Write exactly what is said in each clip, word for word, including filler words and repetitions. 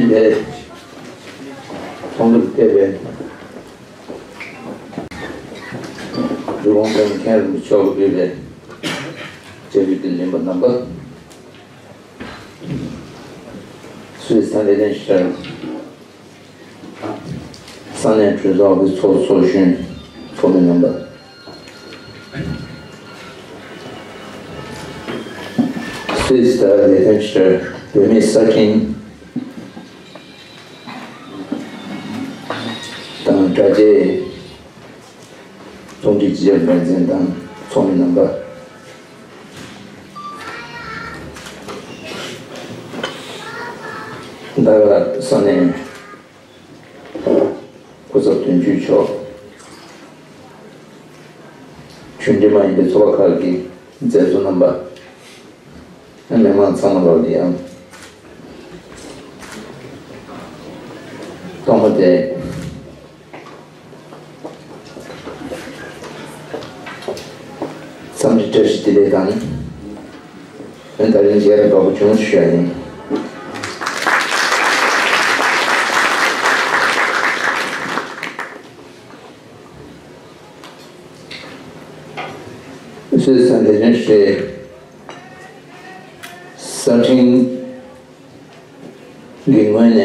པའི་ཚོགས་འདུར་ཕེབས་པའི་འབྲི་གུང་པའི་མཁན་རིན་པོ་ཆེ་མཆོག་གིས་ཕུལ་བའི་བཅར་འདྲི་གི་ལེན་པ་རྣམ་པ། སུད་སི་ལས་དོན་ཤར་ས་གནས་གྲོས་ཚོགས་ཀྱི་ཚོགས་གཙོ་གཞོན་ཚོགས་མི་རྣམ་པ། སུད་སི་ལས་དོན་ཤར་བོད་མིའི་གསར་འཕྲིན་དང་དྲ་རྒྱའི་རྩོམ་སྒྲིག་སྤྱི་ཁྱབ་འགན་འཛིན་དང་ཚོགས་མི་རྣམ་པ། ད་ག་ས་གནས་སྐུ་ཚབ་དོན་གཅོད་མཆོག་གཞུང་འབྲེལ་མ་ཡིན་པའི་ཚོགས་པ་ཁག་གི་མཛད་གཙོ་རྣམ་པ། མི་མང་ཚང་མ་ལོག་ལ་ཡང་ཐོག་མ་དེ་འཚམས་འདྲི་བཀྲ་ཤིས་བདེ་ལེགས་དང་། ད་རིང་མཇལ་བའི་དགའ་པོ་བྱུང་ཞུ་ཡ་ཡིན། སུད་སི་ལས་དོན་ཤར་གསར་འཕྲིན་གྱི་ངོས་ནས་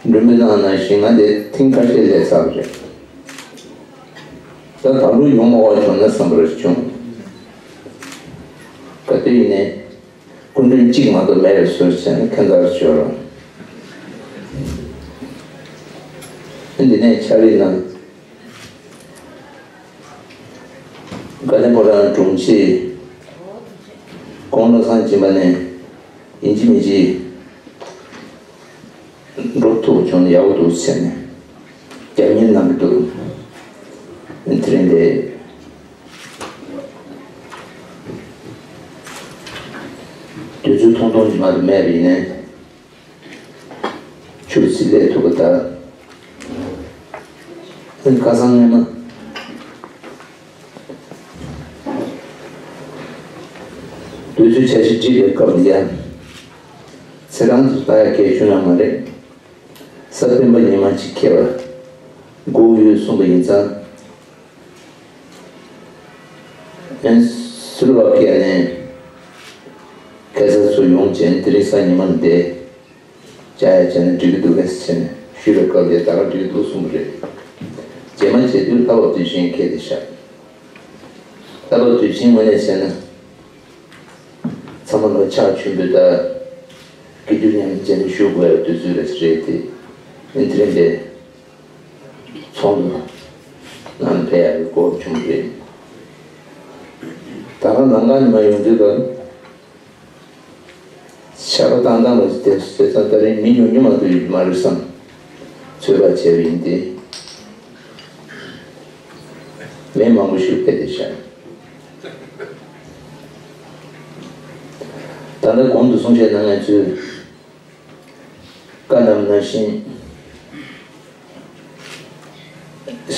མགྲོན་འབོད་གནང་ནང་བཞིན་ང་འདིར་ཐེངས་ཁ་ཤས་སླེབས་ཚར་བ་རེད། ད་ད་ལོ་ཡོང་མ་བ་བྱུང་ན་བསམ་པ་བྱུང་། ག་དུས་ཡིན་ནའི་སྐུ་མགྲོན་གཅིག་མ་གཏོགས་མེད་པའི་བཟོ་བྱས་ན་ཁྱད་མཚར་ཤོར་རོགས། འདི་ནས་ཕྱག་ལས་གནང་། ཀ་ལེ་པོ་རང་དྲུང་ཆེ་ཀོང་བློ་བཟང་སྦྱིན་པ་ནས་ཡིན་གཅིག་མིན་གཅིག་འགྲོ་ཐུབ་བྱུང་ན་ཡག་པོ་འདུག་ཟེར་ནས་རྒྱབ་གཉེར་གནང་གི་འདུག། དེ་རིང་འདི་དུས་ཚོད་ཐུང་ཐུང་ཅིག་མ་གཏོགས་མེད་པ་ཡིན་ནའི། ཆུ་ཚོད་སླེབས་ཐུབ་པ་དང་། ཁ་སང་སྔོན་མ་དུས་ཚོད་འཆར་གཞི་བསྒྲིགས་པའི་སྐབས་ལ་ཡང་། ཚེ་རང་དུ་ལྟ་ཡ་གལ་ཆུང་ཡང་མ་རེད། གཟའ་སྤེན་པ་ཉི་མ་གཅིག་འཁེལ་བ་སྒུག་ཡོད་གསུངས་པ་ཡིན་ཙང་། ཨན་སུ་ལ་བ་ཀི་ཡ་ནས་ཁ་སང་ཚོ་ཡོང་བྱས་དེ་རིང་གཟའ་ཉི་མ་འདི། བཅར་ཡ་བྱས་ན་འགྲིག་གི་འདུག་གས་ཟེར་ནས་ཞུས་པའི་སྐབས་དེ་ད་ག་འགྲིག་གི་འདུག་གསུངས་པ་རེད། རྗེས་མ་བྱེད་དུས་ལྷག་པ་དུས་ཆེན་འཁེལ་ཏེ་བཞག། ལྷག་པ་དུས་ཆེན་ངོས་ནས་བྱས་ན། ཚང་མ་ལ་ཕྱག་མཆོད་འབུལ་དང་། དགེ་སྒྲུབ་མཉམ་འབྲེལ་བྱས་ནས་ཞུ་དགོས་པའི་དུས་ཚོད་རེད་ཟེར་རེད་དེ། ཨིན་དེ་རིང་འདི་ཚོགས་འདུ་ནང་ཕེབས་ཡག་གི་གོ་སྐབས་བྱུང་བ་རེད། ད་ག་ནམ་མཁའ་ཉི་མ་ཡོང་དུས་ད། ཆར་པ་བཏང་བཏང་བ་དེ་ཚོ་བྱས་ཙང་ད་རིང་མི་ཉུང་ཉུང་མ་གཏོགས་ཡོད་ཀྱི་མ་རེད་བསམ། ཚོད་དཔག་བྱས་པ་ཡིན་ཏེ། མི་མང་པོ་ཞིག་ཕེབས་ཏེ་བཞག། ད་ལྟ་གོང་དུ་གསུང་བཤད་གནང་མཁན་ཚོས་བཀའ་གནང་བ་ནང་བཞིན།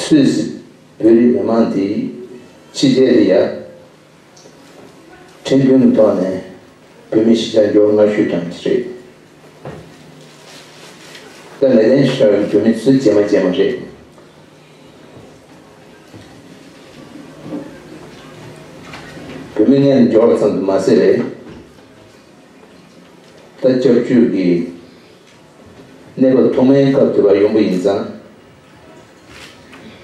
སུད་སི་བོད་རིགས་མི་མང་དེ་ཕྱི་རྒྱལ་ལ་ཡ། ཁྲིམས་མཐུན་གྱི་ཐོག་ནས་བོད་མི་གཞིས་ཆགས་འབྱོར་སྔ་ཤོས་གྲངས་ཀྱི་རེད། ད་ལས་དོན་ཤར་བའི་བོད་མི་ཚོ་རྗེས་མ་རྗེས་མ་རེད། བོད་མི་སྔོན་ལ་འབྱོར་ཙམ་དུ་མ་ཟད་རེད། ད་སྐྱབས་བཅོལ་གྱི་གནས་བབ་ཐོག་མའི་སྐབས་དེ་བར་ཡོང་པ་ཡིན་ཙང་།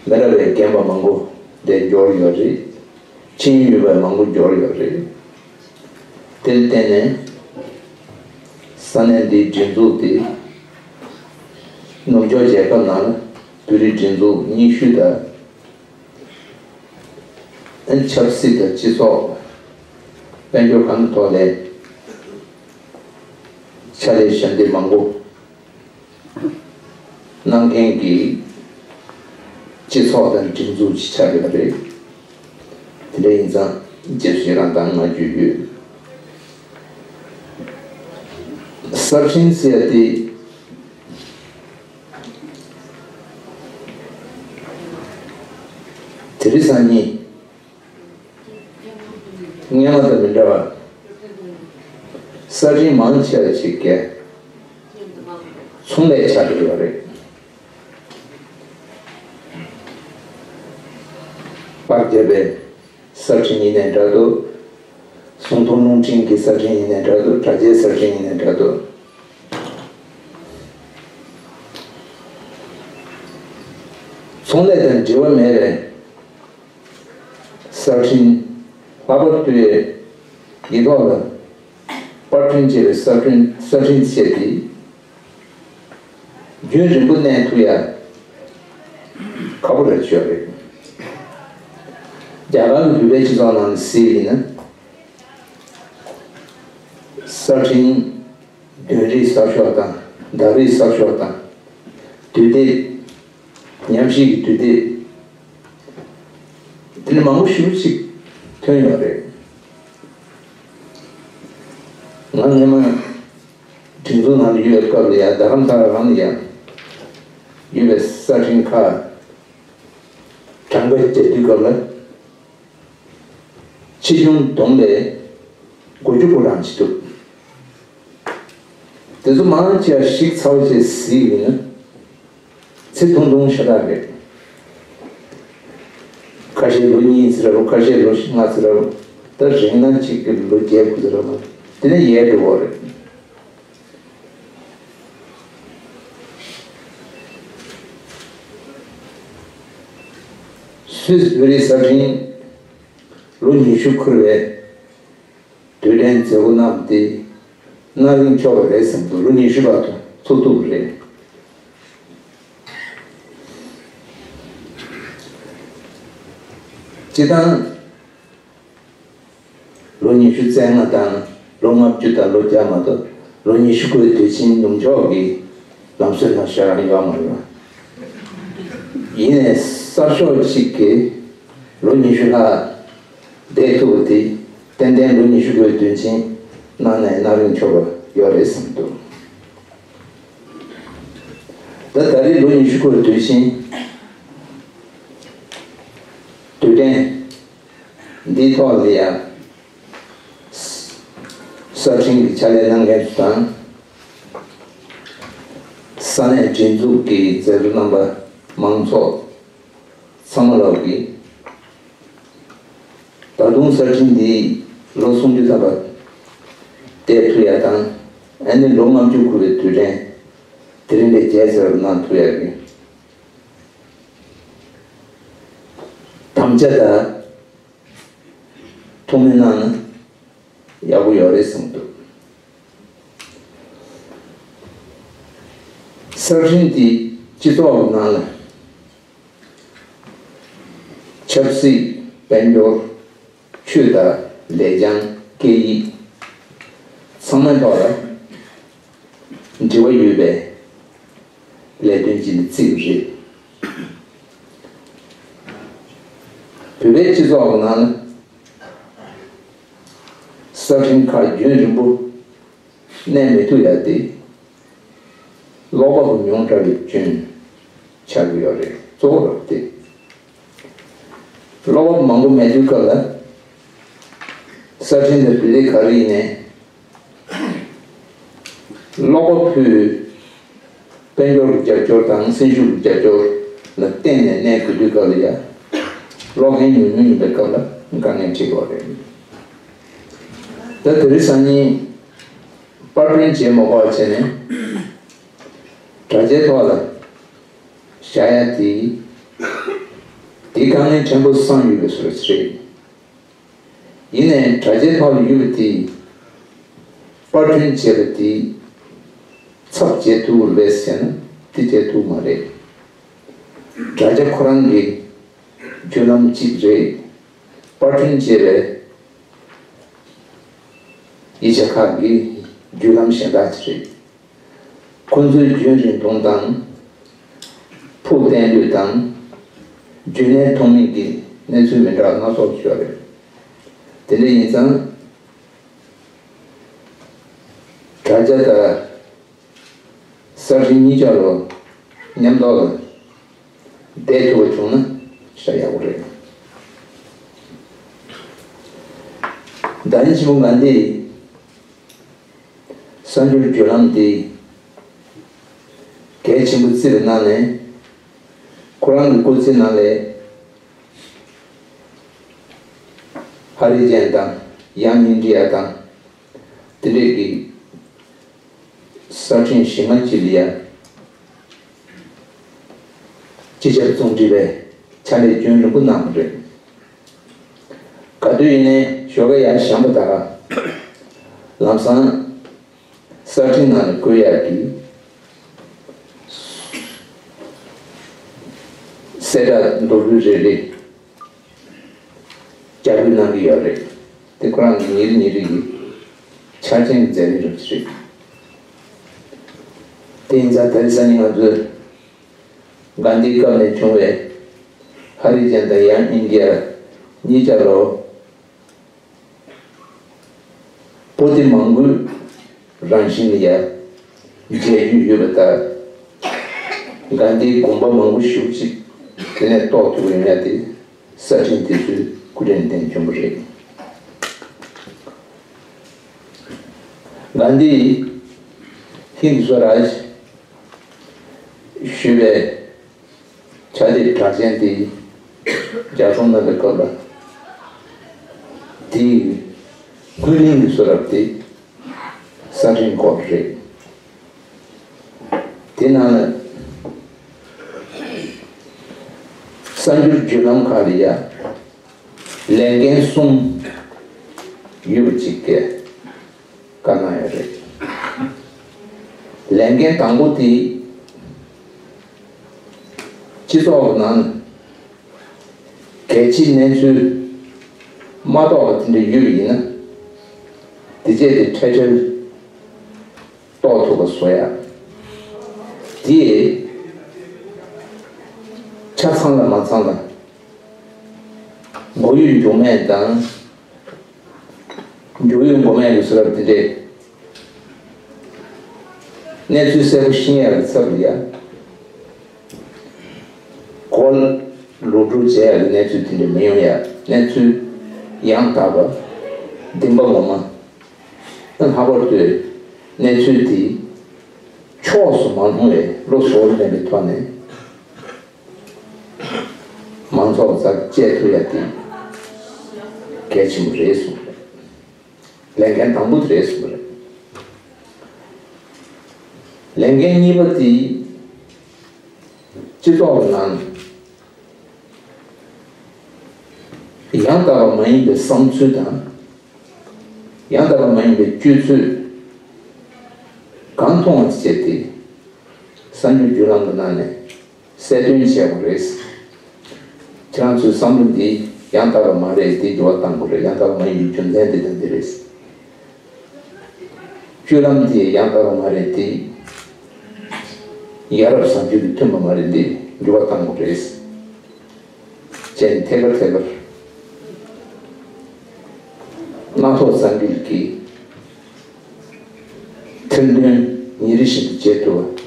མི་རབས་པའི་རྒན་པ་མང་པོ་འདིར་འབྱོར་ཡོད་རེད། ཆིངས་ཡིག་ཡོད་པའི་མང་པོ་འབྱོར་ཡོད་རེད། དེར་བརྟེན་ནས་ས་གནས་འདིའི་སྒྲིག་འཛུགས་དེ་ནུབ་ཕྱོགས་རྒྱལ་ཁབ་ནང་ལ་བོད་རིགས་སྒྲིག་འཛུགས་རྙིང་ཤོས་དང་། ཆབ་སྲིད་དང་སྤྱི་ཚོགས་དཔལ་འབྱོར་གང་གི་ཐོག་ལས་ཕྱག་ལས་ཞབས་འདེགས་མང་པོ་གནང་མཁན་གྱི་སྤྱི་ཚོགས་དང་སྒྲིག་འཛུགས་ཅིག་ཆགས་ཡོད་པ་རེད། དེ་འདྲ་ཡིན་ཙང་རྗེས་སུ་ཡི་རང་དང་བསྔགས་བརྗོད་ཡོད། གསར་འཕྲིན་ཟེར་ཡ་དེ། དེ་རིང་སང་ཉིན་སྔོན་མ་དང་མི་འདྲ་བར་གསར་འཕྲིན་མང་ཆེ་བ་ཞིག་གིས་ ཚོང་ལས་ཆགས་ཀྱི་ཡོད་རེད། པར་རྒྱབ་པའི་གསར་འཕྲིན་ཡིན་ནའི་འདྲ་འདུག་གསུང་ཐུང་རླུང་འཕྲིན་གྱི་གསར་འཕྲིན་ཡིན་ནའི་འདྲ་འདུག་དྲ་རྒྱའི་གསར་འཕྲིན་ཡིན་ནའི་འདྲ་འདུག་ཚོང་ལས་དང་འབྲེལ་བ་མེད་པའི་གསར་འཕྲིན། ལྷག་པར་དུ་ཡི་ཐོག་ལ་པར་སྐྲུན་བྱས་པའི་གསར་སྐྲུན་གསར་འཕྲིན་བཅས་ཏེ། རྒྱུན་རིང་པོ་གནས་ཐུབ་ཡ་ཁག་པོ་རེད་ཤོད་རེད། རྒྱ་གར་གྱི་བོད་པའི་སྤྱི་ཚོགས་ནང་ནས་གཟིགས་ཡིན་ན། གསར་འཕྲིན་བདུན་རེའི་གསར་ཤོག་དང་ཟླ་རེའི་གསར་ཤོག་དང་། དུས་དེབ། ཉམས་ཞིབ་ཀྱི་དུས་དེབ། དེ་ནི་མང་པོ་ཞེ་པོ་ཅིག་ཐོན་ཡོད་རེད། ང་སྔོན་མ་སྒྲིག་འཛུགས་ནང་དུ་ཡོད་སྐབས་ལ་ཡ་རྡ་རམ་ས་ལ་རང་ལ་ཡ་ཡོད་པའི་གསར་འཕྲིན་ཁག་གྲངས་ཀ་བརྒྱབ་དུས་སྐབས་ལ། ཆེ་ཆུང་བསྡོམས་པས་དགུ་བཅུ་གོ་གྲངས་ཅིག་འདུག་དེ་ཚོ་མང་ཆེ་བ་ཞིབ་ཚགས་པོ་བྱས་གཟིགས་ཡིན་ན་ཚེ་ཐུང་ཐུང་ཤ་སྟག་རེད། ཁ་ཤས་ལོ་གཉིས་ཟེར་རོ། ཁ་ཤས་ལོ་ལྔ་ཟེར་རོ། ད་རིང་ན་གཅིག་གི་ལོ་བརྒྱད་དགུ་ཟེར་རོ། དེ་ནས་ཡལ་འགྲོ་བ་རེད། སུད་སི་བོད་རིགས་གསར་འཕྲིན་ལོ་ཉི་ཤུ་འཁོར་བའི་དུས་དྲན་མཛད་སྒོ་གནང་སྟེ་གནང་རིན་ཆོག་པ་རེད་བསམ་འདུག་ལོ་ཉི་ཤུ་བར་དུ་ཚོགས་ཐུབ་པ་རེད། སྤྱིར་བཏང་ལོ་ཉི་ཤུ་རྩ་ལྔ་དང་ལོ་ལྔ་བཅུ་དང་ལོ་བརྒྱ་མ་གཏོགས་ལོ་ཉི་ཤུ་དགུའི་དུས་ཆེན་ནུབ་ཕྱོགས་ཀྱི་ལམ་སྲོལ་ནང་བཞག་ཡོད་མ་རེད། ཡིན་ནའི་གསར་ཤོག་གཅིག་གིས་ལོ་ཉི་ཤུ་ལྷག་བསྡད་ཐུབ་པ་དེ་ཏན་ཏན་ལོ་ཉི་ཤུ་དགུའི་དུས་ཆེན་གནང་ནའི་གནང་རིན་ཆོག་པ་ཡོད་རེད་བསམ་འདུག་ད་ད་རེས་ལོ་ཉི་ཤུ་དགུའི་དུས་ཆེན་དུས་དྲན་འདིའི་ཐོག་ལ་ཡང་གསར་འཕྲིན་གྱི་ཕྱག་ལས་གནང་མཁན་ཚོ་དང་། ས་གནས་སྒྲིག་འཛུགས་ཀྱི་མཛད་གཙོ་རྣམ་པ། མང་ཚོགས་ཚང་མ་ལོག་གིས་ད་དུང་གསར་འཕྲིན་འདི་ལོ་སུམ་ཅུ་ཐམ་པ་བསྡད་ཐུབ་ཡ་དང་། ཨ་ནི་ལོ་ལྔ་བཅུ་འཁོར་བའི་དུས་དྲན་དེ་རིང་ལས་བརྒྱ་ཟེར་བ་གནང་ཐུབ་ཡ་གི་དམ་བཅའ་དང་ཐུགས་སྨོན་གནང་ན་ཡག་པོ་ཡོད་རེད་གསུངས་འདུག་གསར་འཕྲིན་འདི་སྤྱི་ཚོགས་ནང་ལ་ཆབ་སྲིད། དཔལ་འབྱོར། ཆོས་དང་ལེགས་བྱང་། སྐད་ཡིག་ཚང་མའི་ཐོག་ལ་འབྲེལ་བ་ཡོད་པའི་ལས་དོན་ཅིག་ནས་བརྩིས་པ་རེད། བོད་པའི་སྤྱི་ཚོགས་ནང་ལ་གསར་འཕྲིན་ཁག་རྒྱུན་རིང་པོ་གནས་མི་ཐུབ་ཡ་དེ་ཀློག་པ་པོ་ཉུང་དྲགས་པའི་རྐྱེན་ཆགས་ཀྱི་ཡོད་རེད། གཙོ་བོ་རེད་དེ། ཀློག་པ་པོ་མང་པོ་མེད་དུས་སྐབས་ལ་གསར་འཕྲིན་དང་བོད་དེབ་ག་རེ་ཡིན་ནའི་ཀློག་པ་པོའི་དཔལ་འབྱོར་གྱི་རྒྱབ་སྐྱོར་དང་སེམས་ཤུགས་ཀྱི་རྒྱབ་སྐྱོར་ལ་བརྟེན་ནས་གནས་དགོས་དུས་སྐབས་ལ་ཡ། ཀློག་མཁན་ཉུང་ཉུང་ཡིན་པའི་སྐབས་ལ་དཀའ་ངལ་འཕྲད་ཀྱི་ཡོད་རེད། ད་དེ་རིང་སང་ཉིན་པར་སྐྲུན་བྱེད་མ་དགོས་པ་བྱས་ནས་དྲ་རྒྱའི་ཐོག་ལ་བཞག་ཡ་དེ་དེ་དཀའ་ངལ་ཕྲན་བུ་སངས་ཡོད་པའི་བཟོ་འདྲ་ཞིག་རེད། ཡིན་ནའི་དྲ་རྒྱའི་ཐོག་ལ་ཡོད་པ་དེ་པར་སྐྲུན་བྱས་པ་དེ་ཚབ་བྱེད་ཐུབ་རེད་ཟེར་ན་དེ་བྱེད་ཐུབ་མ་རེད། དྲ་རྒྱ་ཁོ་རང་གི་བརྒྱུད་ལམ་གཅིག་རེད། པར་སྐྲུན་བྱས་པའི་ཡིག་ཆ་ཁག་གི་བརྒྱུད་ལམ་གཞན་དག་ཅིག་རེད། ཁོ་ཚོའི་རྒྱུན་རིང་ཐུང་དང་། ཕུགས་གཏན་ལུས་དང་། རྒྱུན་གནས་ཐུབ་མིན་གྱི་གནས་ཚུལ་མི་འདྲ་བ་སྣ་ཚོགས་ཡོད་རེད། དེ་འདྲ་ཡིན་ཙང་། དྲ་རྒྱ་དང་གསར་འཕྲིན་གཉིས་ཆ་ལོ་མཉམ་ཐོག་ལ་བསྡད་ཐུབ་པ་བྱུང་ན་ཤ་ཡག་པོ་རེད། ད་ནི་ཆེན་པོ་ང་འདི་གསར་འགྱུར་བརྒྱུད་ལམ་འདི་ གལ་ཆེན་པོ་བརྩི་བའི་ནང་ནས། ཁོ་རང་གི་སྐུ་ཚེ་ནང་ལས་ཧ་རི་ཇན་དང་ཡང་ཨིན་ཌི་ཡ་དང་དེ་འདྲས་ཀྱི་གསར་འཕྲིན་གཞན་མ་ཅིག་ལ་ཡང་སྤྱི་ཁྱབ་རྩོམ་སྒྲིག་པའི་ཕྱག་ལས་རྒྱུན་རིང་པོ་གནང་བ་རེད། ག་དུས་ཡིན་ནའི་ཞོགས་ཀ་ཡར་བཞེངས་པ་དང་ལམ་སང་གསར་འཕྲིན་ནང་ལ་བཀོད་ཡག་གི་གསལ་བསྒྲགས་མདོར་བསྡུས་རེ་རེ་རྒྱབ་སྐྱོར་གནང་གི་ཡོད་རེད། དེ་ཁོ་རང་གི་ཉིན་རེ་ཉིན་རེ་ཡི་འཆར་ཅན་གྱི་མཛད་རིམ་རབ་ཅིག་རེད། དེ་ཡིན་ཙང་ད་རེས་སང་ཉིན་ང་ཚོས་གྷན་དྷིའི་སྐབས་ནས་བྱུང་བའི་ཧ་རི་ཇན་དང་ཡང་ཨིན་ཌི་ཡ་གཉིས་ཆ་ལོ། པོ་ཏི་མང་པོའི་རང་བཞིན་ལ་ཡང་མཇལ་རྒྱུ་ཡོད་པ་ལྟར། གྷན་དྷིའི་དགོངས་པ་མང་པོ་ཞེ་པོ་ཅིག་དེ་ནས་རྟོགས་ཐུབ་ཡོང་ཡ་དེ་གསར་འཕྲིན་དེ་ཚོའི་སྐུ་དྲིན་དེ་བྱུང་བ་རེད། གྷན་དྷིས་ཧིན་དི་སྭ་རཱཇ་ཞུ་བའི་ཕྱག་དེབ་གྲགས་ཅན་དེ་ལྗགས་རྩོམ་གནང་བའི་སྐབས་ལ། དེའི་ཀུན་གླེང་གི་གསུང་རབ་དེ་གསར་འཕྲིན་སྐོར་རེད། དེ་ནང་ལ་གསར་འགྱུར་བརྒྱུད་ལམ་ཁག་ལ་ཡང་ལས་འགན་གསུམ་ཡོད་པ་ཅིག་གི་བཀའ་གནང་ཡོད་རེད། ལས་འགན་དང་པོ་དེ་སྤྱི་ཚོགས་ཀྱི་ནང་གལ་ཆེའི་གནས་ཚུལ་མ་རྟོགས་པ་དེ་འདྲ་ཡོད་པ་ཡིན་ན། དེ་རྗེས་དེ་འཕྲལ་འཕྲལ་རྟོགས་ཐུབ་པ་བཟོ་ཡ། དེས་ཆ་ཚང་ལ་མ་ཚང་ལ་མགོ་གཡོག་འགྱོག་མེད་དང་། མགྱོགས་ཡོད་མགོ་མེད་ཀྱི་བཟོ་འདྲ་དེ་འདྲས། གནས་ཚུལ་གསལ་པོ་ཤེས་ཡག་གི་ཚབ་ལ་ཡ། གོ་ལོག་སྒྲུབ་བྱེད་ཡག་གི་གནས་ཚུལ་དེ་འདྲས་མི་ཡོང་ཡ། གནས་ཚུལ་ཡང་དག་པ། བདེན་པ་ངོ་མ། ལྷག་པར་དུ་གནས་ཚུལ་དེ་ཕྱོགས་སུ་མ་ལྷུང་བའི་བློ་གཟུ་བོར་ལེན་པའི་ཐོག་ནས། མང་ཚོགས་ཚར་བཅད་ཐུབ་ཡ་དེ་གལ་ཆེན་པོ་རེད་གསུངས་རེད། ལས་འགན་དང་པོ་དེ་རེད་གསུངས་རེད། ལས་འགན་གཉིས་པ་དེ་སྤྱི་ཚོགས་ནང་ཡང་དག་པ་མ་ཡིན་པའི་བསམ་ཚུལ་དང་། ཡང་དག་པ་མ་ཡིན་པའི་སྤྱོད་ཚུལ་གང་མཐོང་བ་བྱས་ཏེ། གསར་འགྱུར་བརྒྱུད་ལམ་གྱི་ནང་ནས་གསལ་སྟོན་བྱས་པ་རེད། ཁྱེད་རང་ཚོའི་བསམ་བློ་འདི་ཡང་དག་པ་མ་རེད། འདི་འགྱུར་བ་གཏང་དགོས་རེད། ཡང་དག་པ་མ་ཡིན་པའི་རྒྱུ་མཚན་འདི་དང་འདི་རེད། སྤྱོད་ལམ་འདི་ཡང་དག་པ་མ་རེད། འདི་ཡ་རབས་བཟང་སྤྱོད་ཀྱི་མཐུན་པ་མ་རེད། འདི་འགྱུར་བ་གཏང་དགོས་རེད། ཅེས་ཐད་ཀར་ཐད་ཀར་སྣ་ཚོགས་གསར་འགྱུར་གྱི་ཐེར་འདོན་ཉིན་རེ་བཞིན་དུ་བྱེད་ཐུབ་པ།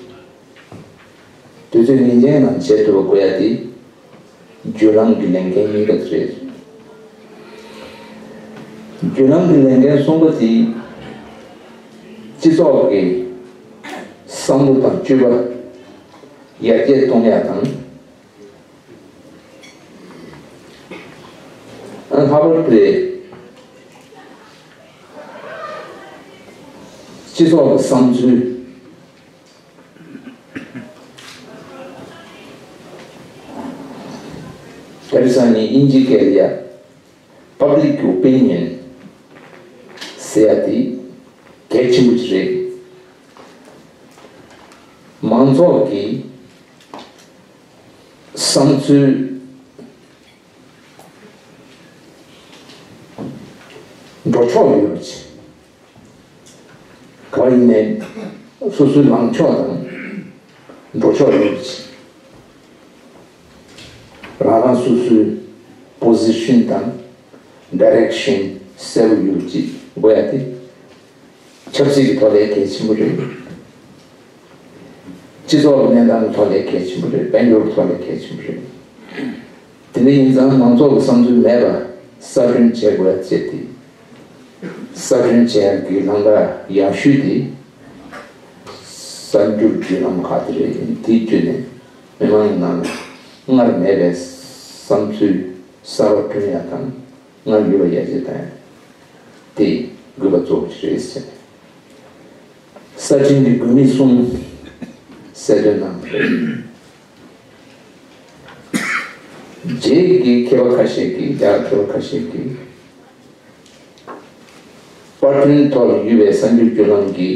དུས་ཚོད་ངེས་ཅན་ནང་བྱེད་ཐུབ་པ་དགོས་ཡ་དེ་བརྒྱུད་ལམ་གྱི་ལས་འགན་གཉིས་ཀ་དེ་རེད། བརྒྱུད་ལམ་གྱི་ལས་འགན་གསུམ་པ་དེ་སྤྱི་ཚོགས་ཀྱི་བསམ་བློ་དང་སྤྱོད་པ་ཡར་རྒྱས་གཏོང་ཡ་དང་། ཨ་ལྷག་པར་དུ་སྤྱི་ཚོགས་ཀྱི་བསམ་ཚུལ། དེར་སང་ཉིན་དབྱིན་ཇི་སྐད་ལ་ཡ་Public Opinion ཟེར་ཡ་དེ་གལ་ཆེན་པོ་ཞིག་རེད། མང་ཚོགས་ཀྱི་བསམ་ཚུལ་འགྲོ་ཕྱོགས་ཡོད་པ་ཅིག་གང་ཡིན་ནའི་སོ་སོའི་ལངས་ཕྱོགས་དང་འགྲོ་ཕྱོགས་ཡོད་ཅིག་རང་རང་སོ་སོའི་པོ་ཟི་ཤན་དང་ཌའི་རེག་ཤན་གསལ་པོ་ཡོད་ཅིག་དགོས་ཡ་དེ་ཆབ་སྲིད་ཀྱི་ཐོག་ལས་གལ་ཆེན་པོ་རེད། སྤྱི་ཚོགས་ཀྱི་གནས་སྟངས་ཀྱི་ཐོག་ལས་གལ་ཆེན་པོ་རེད། དཔལ་འབྱོར་གྱི་ཐོག་ལས་གལ་ཆེན་པོ་རེད། དེ་འདྲ་ཡིན་ཙང་མང་ཚོགས་ཀྱི་བསམ་ཚུལ་མེད་པ་གསར་སྐྲུན་བྱེད་དགོས་ཡ་བྱས་ཏེ། གསར་སྐྲུན་བྱེད་ཡག་གི་ལམ་ཁ་ཡག་ཤོས་དེ་ གསར་འགྱུར་བརྒྱུད་ལམ་ཁག་དེ་རེད། དེ་བརྒྱུད་ནས་མི་མང་ནང་སྔར་མེད་པའི་བསམ་ཚུལ་གསར་པ་བསྐྲུན་ཡག་དང་། སྔར་ཡོད་པ་ཡར་རྒྱས་གཏོང་ཡག་དེ་དགོས་པ་གཙོ་བོ་ཞིག་རེད་ཟེར་ནས། གསར་འཕྲིན་གྱི་དགོས་དམིགས་གསུམ་གསལ་སྟོན་གནང་བ་རེད། རྗེས་ཀྱི་མཁས་པ་ཁ་ཤས་ཀྱིས། རྒྱ་གར་མཁས་པ་ཁ་ཤས་ཀྱིས་པར་སྐྲུན་ཐོག་ལ་ཡོད་པའི་གསར་འགྱུར་བརྒྱུད་ལམ་གྱི་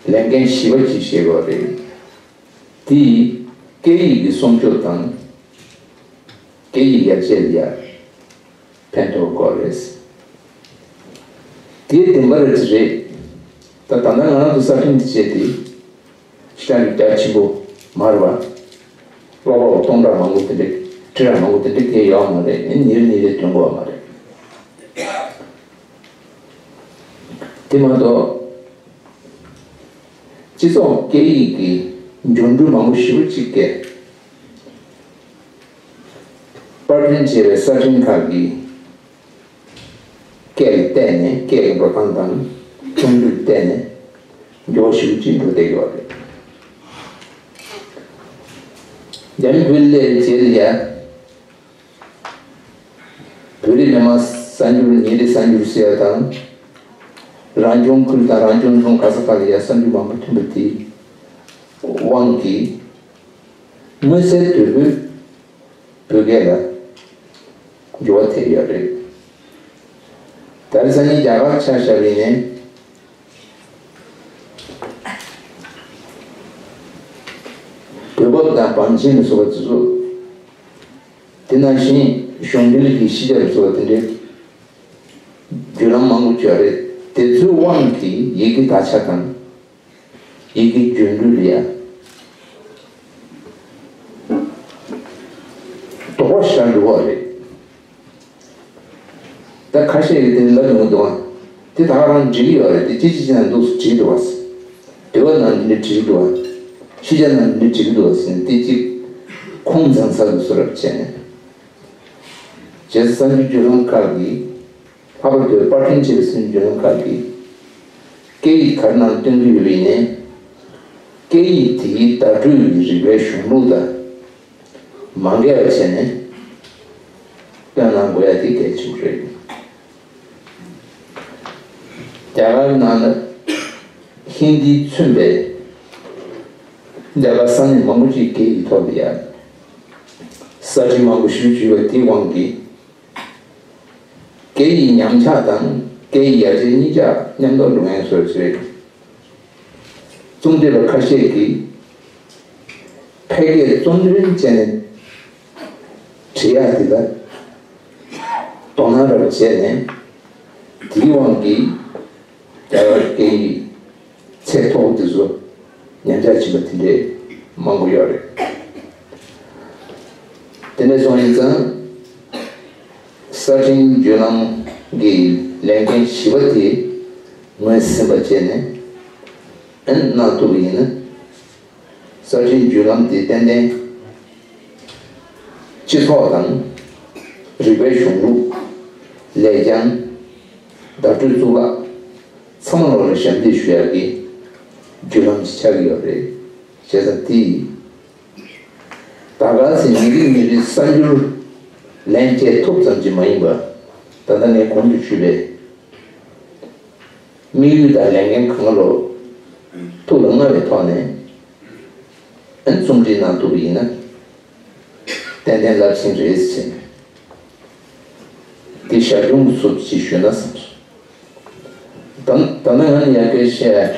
ལས་འགན་ཞེ་པོ་ཅིག་བཞེས་ཡོད་རེད། དེས་སྐད་ཡིག་གི་སྲུང་སྐྱོབ་དང་སྐད་ཡིག་ཡར་རྒྱས་ལ་ཡང་ཕན་ཐོགས་ཡོད་རེད། དེ་བདེན་པ་རེད་རེད། ད་ད་ལྟ་ང་རང་ཚོ་གསར་འཕྲིན་འདི་བྱས་ཏེ། ཤ་ནི་རྒྱ་ཆེན་པོ་མ་རེད་པ། ཀློག་པ་པོ་སྟོང་ཕྲག་མང་པོ་དེ་འདྲ། ཁྲི་ཕྲག་མང་པོ་དེ་འདྲ་སྐད་ཡོད་མ་རེད། ཨེ་ཉིན་རེ་ཉིན་རེ་ཐོན་གྱི་ཡོད་མ་རེད། དེ་མ་གཏོགས་སྤྱི་ཚོགས་སྐད་ཡིག་གི་འགྱུར་འགྲོས་མང་པོ་ཞེ་པོ་ཅིག་སྐད། པར་སྐྲུན་བྱས་པའི་གསར་འཕྲིན་ཁག་གིས་སྐད་ལ་བལྟས་ནས། སྐད་ཀྱི་འགྲོ་སྟངས་དང་ཆུང་དུས་བལྟས་ནས་མགྱོགས་ཤིག་ཅིག་འགྲོ་བསྡད་ཡོད་རེད། རྒྱ་མི་བོད་ལས་རྗེས་ལ་ཡ། བོད་རིགས་མི་མང་གསར་འགྱུར། ཉིན་རེའི་གསར་འགྱུར་ཟེར་ཡ་དང་། རང་སྐྱོང་ཁུལ་དང་རང་སྐྱོང་རྫོང་ག་ས་ག་ལ་ཡ་གསར་འགྱུར་མང་པོ་ཐོན་པ་དེའི་དབང་གིས་མངོན་གསལ་དོད་པོས་བོད་སྐད་ལ་འགྱུར་བ་ཐེབས་ཡོད་རེད། ད་རེས་སང་ཉིན་རྒྱ་གར་ཆ་བཞག་པ་ཡིན་ན། བོད་བབ་དང་བམ་ཆེན་ལ་སོགས་པ་དེ་ཚོ། དེ་ནང་བཞིན་གཞུང་འབྲེལ་གྱི་ཤེས་བྱ་ལ་སོགས་པ་དེ་འདྲའི་བརྒྱུད་ལམ་མང་པོ་ཡོད་རེད། དེ་ཚོའི་དབང་གིས་ཡི་གེ་དག་ཆ་དང་། ཡི་གེ་འགྱུར་འགྲོས་ལ་ཡ་དོགས་པ་ཞེ་དྲག་འགྲོ་གི་རེད། ད་ཁ་ཤས་ཀྱིས་དེ་ལབ་ཡོང་གི་འདུག་ག་དེ་ད་ག་རང་འགྲིག་གི་ཡོད་རེད། དེ་ཅི་ཅི་ཅི་ནང་འདུག་སེ་འགྲིག་འདུག་ག་དེ་བ་ནང་འདི་འདྲ་འགྲིག་འདུག་ག་ཤེས་བྱ་ནང་འདི་འགྲིག་འདུག་ག་ཟེར་ནས་དེ་གཅིག་ཁུངས་བཙན་ས་དུ་བཟོ་རབས་བྱས་ནས། རྗེས་སུ་གསར་འགྱུར་བརྒྱུད་ལམ་ཁག་གིས། ལྷག་པར་དུ་པར་སྐྲུན་བྱེད་པའི་གསར་འགྱུར་བརྒྱུད་ལམ་ཁག་གིས་སྐད་ཡིག་ག་རེ་ནང་སྟོན་གྱི་ཡོད་པ་ཡིན་ནའི། སྐད་ཡིག་དེའི་བརྡ་སྤྲོད་ཀྱི་རིག་པའི་གཞུང་ལུགས་དང་མ་འགལ་བ་བྱས་ནས་སྟོན་གནང་དགོས་ཡ་དེ་གལ་ཆེན་པོ་རེད། རྒྱ་གར་ནང་ལ་ཧིན་དིས་མཚོན་པའི་རྒྱ་གར་ས་གནས་མང་པོ་ཅིག་སྐད་ཡིག་ཐོག་ལ་ཡ་གསར་འཕྲིན་མང་པོ་ཞིག་བརྒྱུད་པ་དེའི་དབང་གིས། སྐད་ཡིག་ཉམས་ཆག་དང་སྐད་ཡིག་ཡར་རྒྱས་གཉིས་ཆ་མཉམ་དུ་འགྲོ་མཁན་བཟོ་ཞིག་རེད། རྩོམ་སྒྲིག་པ་ཁ་ཤས་ཀྱིས་ཕལ་སྐད་རྩོམ་སྒྲིག་བྱས་ནས་བྲིས་ཡག་དེ་ལ་དོ་སྣང་རག་པ་བྱས་ནས། དེའི་དབང་གིས་རྒྱ་གར་སྐད་ཡིག་ཚད་མཐོ་པོ་དེ་ཚོ་ཉམས་ཆག་ཕྱིན་པ་དེ་འདྲའི་མང་པོ་ཡོད་རེད། དེ་འདྲ་སོང་ཡིན་ཙང་། གསར་འཕྲིན་བརྒྱུད་ལམ་གྱི་ལས་འགན་བཞི་པ་དེ་ངོས་ཟིན་པ་བྱས་ནས་ཨན་གནང་ཐུབ་པ་ཡིན་ན། གསར་འཕྲིན་བརྒྱུད་ལམ་དེ་ཏན་ཏན་སྤྱི་ཚོགས་དང་། རིག་པའི་གཞུང་ལུགས། ལེགས་བྱང་། བརྡ་སྤྲོད་གཙུག་ལག་ཚང་མ་ལོག་ལ་ཞབས་འདེགས་ཞུ་ཡག་གི་བརྒྱུད་ལམ་ཞིག་ཆགས་ཀྱི་ཡོད་རེད། བྱས་ཙང་དེ་ད་ག་སེ་མི་རིགས་མི་རིགས་གསར་འགྱུར་ལེན་བྱེད་ཐུབ་ཙམ་གྱིས་མ་ཡིན་པ། ད་ལྟ་ངས་གོང་དུ་ཞུས་པའི་དམིགས་ཡུལ་དང་ལས་འགན་གང་ལོ་ཐུགས་ལ་མངའ་བའི་ཐོག་ནས་ཨན་རྩོམ་སྒྲིག་གནང་ཐུབ་པ་ཡིན་ན། ཏན་ཏན་རླབས་ཆེན་རེད་ཟེར་ནས། འདི་ཞར་བྱུང་གི་ཚུལ་གྱིས་ཞུས་ན་བསམ་སོང་། ད་ད་ནང་ང་ནས་ཡར་སྐད་བཤད།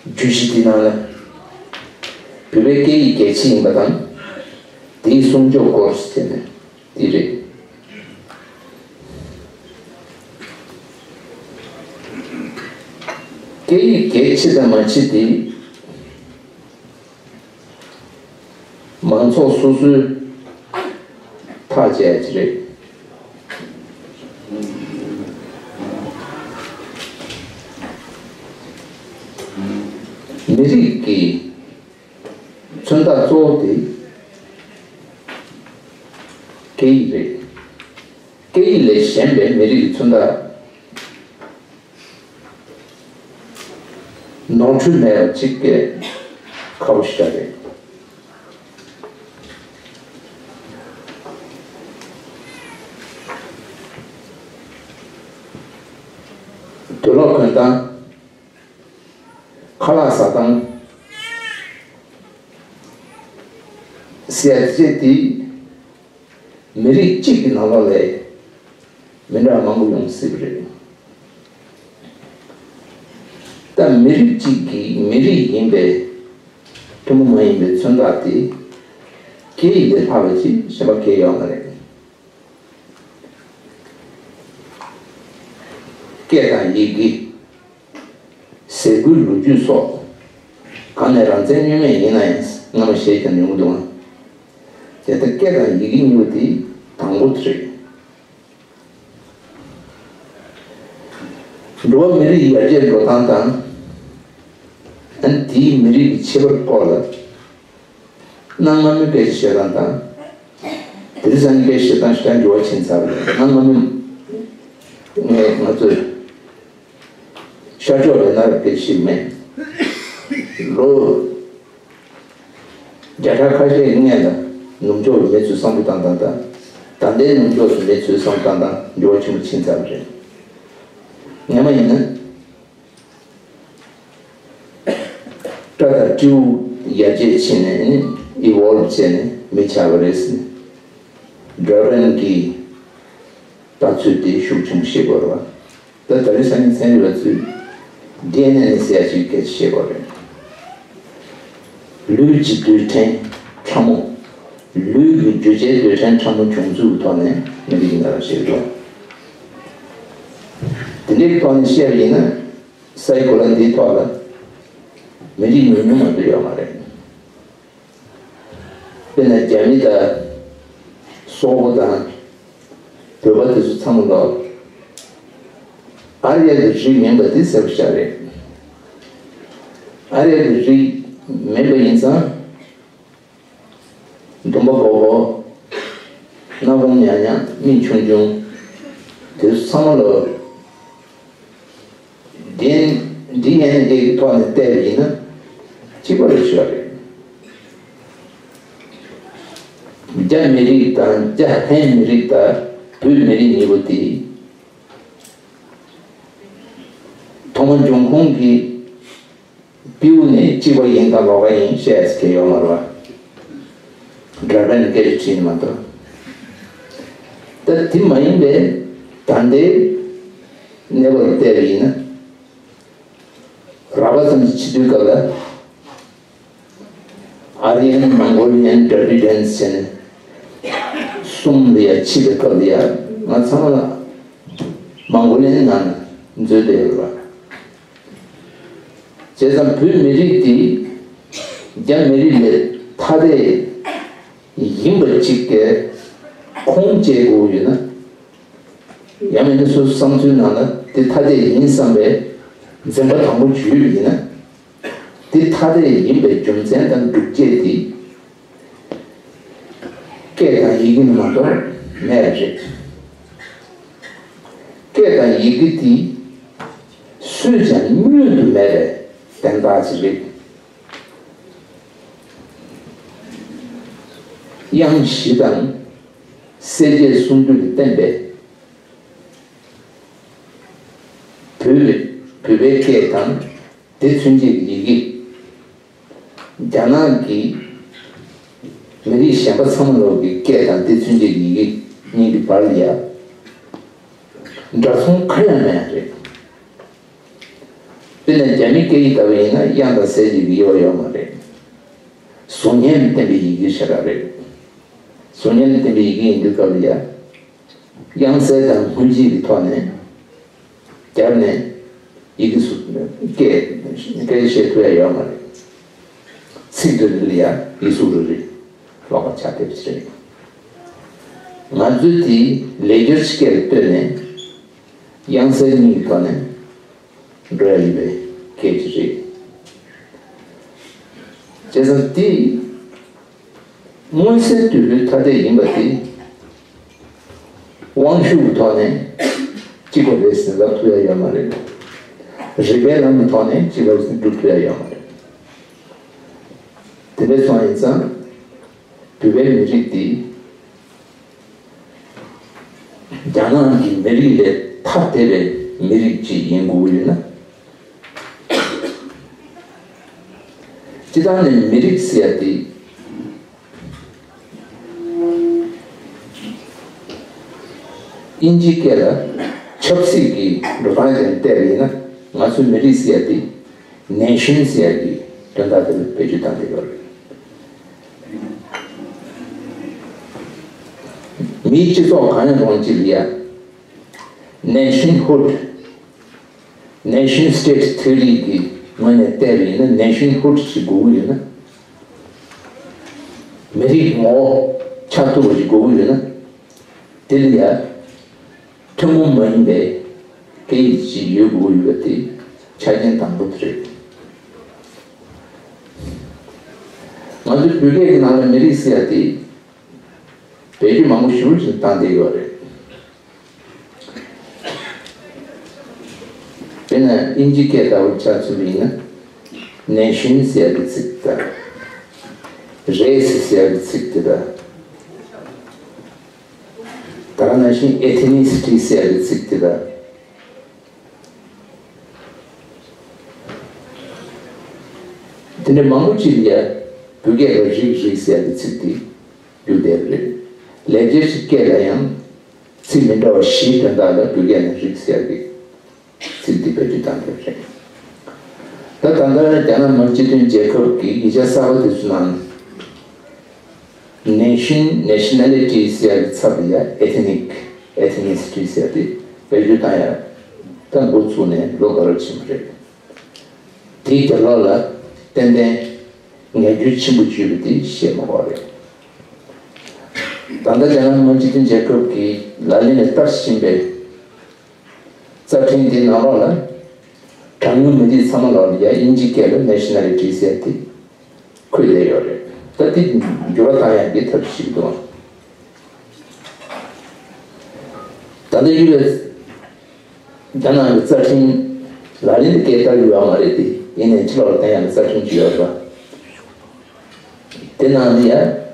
བརྗོད་གཞི་འདི་ནང་ལ་བོད་པའི་སྐད་ཡིག་གལ་ཆེ་ཡིན་པ་དང་། དེའི་སྲུང་སྐྱོབ་སྐོར་ཟེར་ནས་འདི་རེད། སྐད་ཡིག་གལ་ཆེ་དང་མ་ཆེ་དེ། མང་ཚོགས་སོ་སོའི་ཐག་བཅད་ཀྱི་རེད། མི་རིགས་ཀྱི་མཚོན་རྟགས་གཙོ་བོ་དེ་སྐད་ཡིག་རེད། སྐད་ཡིག་ལས་གཞན་པའི་མི་རིགས་ཀྱི་མཚོན་རྟགས། ནོར་འཁྲུལ་མེད་པ་ཅིག་གི་ཁ་བོ་ཞིག་རེད། དུག་ལོག་གོན་སྟངས། ཁ་ལག་ཟ་སྟངས། ཟེར་ཡ་དེ་དེ་མི་རིགས་གཅིག་གི་ནང་ལོགས་ལ་མི་འདྲ་མང་པོ་ཡོང་སྲིད་པ་རེད། ད་མི་རིགས་གཅིག་གི་མི་རིགས་ཡིན་པའི་ཐུན་མོང་མ་ཡིན་པའི་མཚོན་རྟགས་དེ་སྐད་ཡིག་ལས་ལྷག་པ་ཅིག་གཞན་པ་གང་ཡང་ཡོད་མ་རེད། སྐད་དང་ཡི་གེ། ཟས་གོས་ལོ་རྒྱུས་སོགས་གང་ནས་རང་བཙན་བསྣོལ་མེད་ཡིན་ན་ཡང་སྔ་མ་བཞེས་ཀྱང་ཡོང་གི་འདུག་ཨང་། དེ་ལྟར་སྐད་དང་ཡི་གེ་གཉིས་པོ་དེ་དང་པོ་དེ་རེད། འགྲོ་བ་མི་རིགས་ཡར་རྒྱས་འགྲོ་སྟངས་དང་། ཨ་ནི་དེའི་མི་རིགས་ཀྱི་ཁྱད་པར་སྐོར་ལ། གནའ་སྔ་མོའི་སྐད་ཆ་བཤད་སྟངས་དང་། དེང་སང་གི་སྐད་ཆ་བཤད་སྟངས་ཞེ་དྲག་འགྱུར་བ་ཕྱིན་ཚར་བ་རེད། གནའ་སྔ་མོ་ངས་ང་ཚོས་ཤར་ཕྱོགས་ལ་ན་རེ་སྐད་ཆ་ཞིག་མེད། ལོ་བརྒྱ་ཕྲག་ཁ་ཤས་སྔོན་ལ་ནུབ་ཕྱོགས་ལ་མི་ཚོས་བསམ་བློ་བཏང་སྟངས་དང་། ད་ལྟའི་ནུབ་ཕྱོགས་སུ་མི་ཚོས་བསམ་བློ་བཏང་སྟངས་འགྱུར་བ་ཆེན་པོ་ཕྱིན་ཚར་བ་རེད། སྔ་མ་ཡིན་ན། སྤྲ་དང་སྤྲེའུ་ཡར་རྒྱས་ཕྱིན་ནས་ནི་ཨི་ཝོལ་བྱས་ནས་མི་ཆགས་པ་རེད་ཟེར་ནས་ཌར་ཝིན་གྱི་ལྟ་ཚུལ་དེ་ཤུགས་ཆེན་པོ་ཤེས་དགོས་རེད་བ། ད་ད་རེས་སང་ཉིན་ཚན་རིག་པ་ཚོས་ཌི་ཨེན་ཨེ་ཟེར་ཡ་ཅིག་སྐད་ཆ་བཤད་དགོས་རེད། ལུས་ཀྱི་རྡུལ་ཕྲན་ཕྲ་མོ། ལུས་ཀྱི་རྒྱུ་ཆའི་རྡུལ་ཕྲན་ཕྲ་མོ་བྱུང་ཚུལ་གྱི་ཐོག་ནས་མི་རིགས་ཡིན་ན་ལ་བཤད་འགྲོ། དེ་འདྲའི་ཐོག་ནས་བཤད་པ་ཡིན་ན། སའི་གོ་ལ་འདིའི་ཐོག་ལ་མི་རིགས་ཉུང་ཉུང་མ་གཏོགས་ཡོད་མ་རེད། དཔེར་ན་རྒྱ་མི་དང་སོག་པོ་དང་བོད་པ་དེ་ཚོ་ཚང་མ་ལ་ཨར་ཡ་གི་རིགས་མིན་པ་དེ་གསལ་པོ་ཞིག་རེད། ཨར་ཡ་གི་རིགས་མིན་པ་ཡིན་ཙང་། འདུམ་པ་སྒོར་སྒོར། སྣ་བུམ་ཉག་ཉག་མིག་ཆུང་ཆུང་། དེ་ཚོ་ཚང་མ་ལ་ཌི་ཨེན་ཌི་ཨེན་ཨེ་གི་ཐོག་ནས་བལྟས་པ་ཡིན་ན་གཅིག་པ་རེད་ཤོད་རེད། རྒྱ་མི་རིགས་དང་རྒྱ་ཧན་མི་རིགས་དང་བོད་མི་རིགས་གཉིས་པོ་དེ་ཐོག་མ་འབྱུང་ཁུངས་ཀྱི་པིའུ་ནི་གཅིག་པ་ཡིན་དང་ལོགས་ཀ་ཡིན་བཤད་ཡ་ཡོད་མ་རེད་བ། ཌར་ཝིན་སྐད་ཆ་དྲིས་ནི་མ་གཏོགས། ད་དེ་མ་ཡིན་པའི་ད་ལྟའི་གནས་བབ་བལྟས་པ་ཡིན་ན། རགས་པ་ཙམ་གྱི་ཕྱི་དུས་སྐབས་ལ། ཨ་རི་ཡན། མོང་གོ་ལི་ཡན། ཌར་བི་ཌན་ཟེར་ནས་གསུམ་ལ་ཡ་ཕྱེ་བའི་སྐབས་ལ་ཡ་ང་ཚང་མ་ལ་མོང་གོ་ལི་ཡན་ནང་ན་འཛུལ་བསྡད་ཡོད་རེད་བ། བྱས་ཙང་བོད་མི་རིགས་འདི་རྒྱ་མི་རིགས་ལས་ཐ་དད་ཡིན་པ་ཅིག་གི་ཁུངས་སྐྱེལ་དགོས་ཡོད་ན། ཡང་མིན་ན་སོ་སོའི་བསམ་ཚུལ་ནང་ལ་དེ་ཐ་དད་ཡིན་བསམ་པའི་འཛེམ་པ་དང་པོ་བརྗོད་པ་ཡིན་ན། དེ་ཐ་དད་ཡིན་པའི་རྒྱུ་མཚན་དང་སྒྲུབ་བྱེད་དེ་སྐད་དང་ཡི་གེ་ནི་མ་གཏོགས་མེད་པ་རེད། སྐད་དང་ཡི་གེ་དེ་སུས་ཀྱང་བསྙོན་དུ་མེད་པའི་བདེན་པ་ཅིག་རེད། དབྱངས་བཞི་དང་། གསལ་བྱེད་སུམ་ཅུ་ལས་བརྟེན་པའི་བོད་བོད་པའི་སྐད་དང་དེ་མཚོན་བྱེད་ཀྱི་ཡི་གེ། རྒྱ་ནག་གི་མི་རིགས་གཞན་པ་ཚང་མ་ལོག་གི་སྐད་དང་དེ་མཚོན་བྱེད་ཀྱི་ཡི་གེ་གཉིས་ཀྱི་བར་ལ་ཡ་འདྲ་མཚུངས་གང་ཡང་མེད་རེད། དཔེར་ན་རྒྱ་མི་སྐད་ཡིག་ལྟ་བུ་ཡིན་ན་དབྱངས་དང་གསལ་བྱེད་ཀྱི་དབྱེ་བ་ཡོད་མ་རེད། གཟུགས་བརྙན་ལ་བརྟེན་པའི་ཡི་གེ་ཞེ་དྲག་རེད། གཟུགས་བརྙན་ལ་བརྟེན་པའི་ཡི་གེ་ཡིན་དུས་སྐབས་ལ་ཡ། དབྱངས་གསལ་དང་སྔོན་རྗེས་ཀྱི་ཐོག་ནས་བརྒྱབ་ནས་ཡི་གེ་སུ་སྐད་སྐད་བཤད་ཐུབ་ཡ་ཡོད་མ་རེད། ཚིག་རེ་རེ་ལ་ཡ་ཡིག་གཟུགས་རེ་རེ་ཀློག་པ་ཆགས་བསྡད་པ་ཞིག་རེད། ང་ཚོས་དེ་ལེགས་སྒྱུར་གྱི་སྐད་ལ་ལྟོས་ནས་དབྱངས་གསལ་གཉིས་ཀྱི་ཐོག་ནས་འགྲོ་ཡ་ཡིན་པའི་སྐད་ཅིག་རེད། བྱས་ཙང་དེ་མངོན་གསལ་དོད་པོའི་ཐ་དད་ཡིན་པ་དེ་དབང་ཤུགས་ཀྱི་ཐོག་ནས་གཅིག་པ་རེད་ཟེར་ལབ་ཐུབ་ཡ་ཡོད་མ་རེད། རིག་པའི་ལམ་གྱི་ཐོག་ནས་གཅིག་པ་ཞིག་སྒྲུབ་ཐུབ་ཡ་ཡོད་མ་རེད། དེ་འདྲ་སོང་ཡིན་ཙང་བོད་པའི་མི་རིགས་འདི་རྒྱ་ནག་གི་མི་རིགས་ལས་ཐ་དད་པའི་མི་རིགས་ཅིག་ཡིན་དགོས་ཡོད་ན། སྤྱིར་བཏང་ནས་མི་རིགས་ཟེར་ཡ་དེ། དབྱིན་ཇིའི་སྐད་ལ་ཆབ་སྲིད་ཀྱི་འགྲོ་སྟངས་ཅན་བལྟས་པ་ཡིན་ན། ང་ཚོའི་མི་རིགས་ཟེར་ཡ་དེ་ནེ་ཤན་ཟེར་ཡ་གི་དོན་དག་དེ་ལ་བེད་སྤྱོད་བཏང་གི་ཡོད་རེད། མིའི་སྤྱི་ཚོགས་གང་ཡང་རུང་ཅིག་ལ་ཡ། ནེ་ཤན་ཧུད། ནེ་ཤན་སི་ཊེ་ཊི་ཐི་ཡོ་རི་གི་ངོས་ནས་བལྟས་པ་ཡིན་ན། ནེ་ཤན་ཧུད་ཞིག་དགོས་ཀྱི་ཡོད་ན། མི་རིགས་ངོ་བོ་ཆགས་ཐུབ་པ་ཞིག་དགོས་ཀྱི་ཡོད་ན། དེ་ལ་ཡ་ཐུན་མོང་མ་ཡིན་པའི་སྐད་ཡིག་ཅིག་ཡོད་དགོས་ཀྱི་ཡོད་པ་དེ་ཆ་རྐྱེན་དང་པོ་དེ་རེད། ང་ཚོའི་བོད་སྐད་ཀྱི་ནང་ལ་མི་རིགས་ཟེར་ཡ་དེ་བེད་སྤྱོད་མང་པོ་ཞེ་པོ་ཅིག་བཏང་བསྡད་ཡོད་རེད། དཔེར་ན་དབྱིན་ཇི་སྐད་ལྟ་བུ་ཆ་མཚོན་པ་ཡིན་ན། ནེ་ཤན་ཟེར་ཡ་གི་ཚིག་དེ་དང་། རེས་ཟེར་ཡ་གི་ཚིག་དེ་དང་། ད་ག་ནང་བཞིན་ཨེ་ཐི་ནི་སི་ཊི་ཟེར་ཡ་གི་ཚིག་དེ་དང་། དེ་འདྲ་མང་པོ་ཅིག་ལ་ཡ་བོད་སྐད་ལ་རིགས་རིགས་ཟེར་ཡ་གི་ཚིག་དེ་བསྒྱུར་བསྡད་པ་རེད། ལེགས་སྦྱར་གྱི་སྐད་ལ་ཡང་ཚིག་མི་འདྲ་བ་བཞིའི་དོན་དག་ལ་བོད་སྐད་ནང་རིགས་ཟེར་ཡ་གི་ཚིག་འདི་བེད་སྤྱོད་བཏང་གི་རེད། ད་ད་ལྟ་རྒྱ་ནག་མི་དབྱིན་སྤྱི་མཐུན་རྒྱལ་ཁབ་ཀྱི་ཡིག་ཆ་གསར་པ་དེ་ཚོའི་ནང་ནེ་ཤན། ནེ་ཤ་ན་ལི་ཊི་ཟེར་ཡ་གི་ཚབ་ལ་ཡ་ཨེ་ཐི་ནིག་ཨེ་ཐི་ནི་སི་ཊི་ཟེར་ཡ་དེ་བེད་སྤྱོད་བཏང་ཡ་ད་འགོ་བཙུགས་ནས་ལོ་འགའ་རེ་ཕྱིན་པ་རེད། དེའི་རྒྱབ་ལོགས་ལ་ཏན་ཏན་ངན་སྐྱུར་ཆེན་པོ་བརྒྱབ་པ་དེ་བཤད་མ་དགོས་རེད། ད་ལྟ་རྒྱ་ནག་མི་དབྱིན་སྤྱི་མཐུན་རྒྱལ་ཁབ་ཀྱི་ལག་ལེན་ལ་བསྟར་བཞིན་པའི་རྩ་ཁྲིམས་དེའི་ནང་ལོགས་ལ། གྲངས་ཉུང་མི་རིགས་ཚང་མ་ལོགས་ལ་ཡ་དབྱིན་ཇིའི་སྐད་ལ་ནེ་ཤ་ན་ལི་ཊི་ཟེར་ཏེ་འཁོད་བསྡད་ཡོད་རེད། ད་དེ་འགྱུར་བ་བཏང་ཡག་གི་ཐབས་ཤེས་འདུག་ད་ལྟ་ཡུལ་ལ་རྒྱ་ནག་གི་རྩ་ཁྲིམས་ལག་ལེན་དུ་སྐད་བསྟར་ཡོད་མ་རེད་དེ། ཡིན་ནའི་ཕྱི་ལོགས་ལ་བསྟན་ཡག་གི་རྩ་ཁྲིམས་ཅིག་ཡོད་རེད་པ། དེ་ནང་ལ་ཡ་